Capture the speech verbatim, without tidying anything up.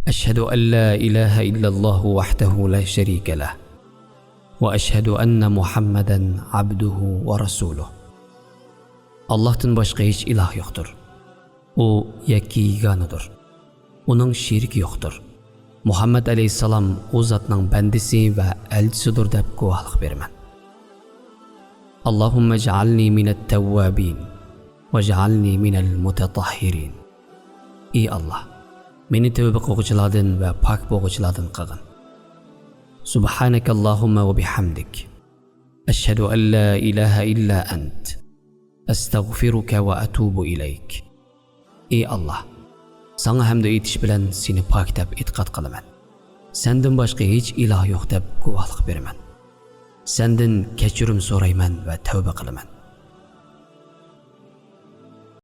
أشهد أن لا إله إلا الله وحده لا شريك له، وأشهد أن محمدا عبده ورسوله. ئاللاھتىن باشقا ھېچ ئىلاھ يوقتۇر. ئۇ يەككە يېگانىدۇر. ئۇنىڭ شېرىكى يوقتۇر. مۇھەممەد ئەلەيھىسسالام ئۇ زاتنىڭ بەندىسى ۋە ئەلچىسىدۇر دەپ گۇۋاھلىق بېرىمەن. اللهم اجعلني من التوابين واجعلني من المتطهرين. ئى ئاللاھ، مېنى تەۋبە قىلغۇچىلاردىن ۋە پاك بولغۇچىلاردىن قىلغىن. سبحانك اللهم وبحمدك، أشهد أن لا إله إلا أنت، أستغفرك وأتوب إليك. ئى ئاللاھ، ساڭا ھەمدۇ ئېيتىش بىلەن سېنى پاك دەپ ئېتىقاد قىلىمەن. سەندىن باشقا ھېچ ئىلاھ يوق دەپ گۇۋاھلىق بېرىمەن. سەندىن كەچۈرۈم سورايمەن ۋە تەۋبە قىلىمەن.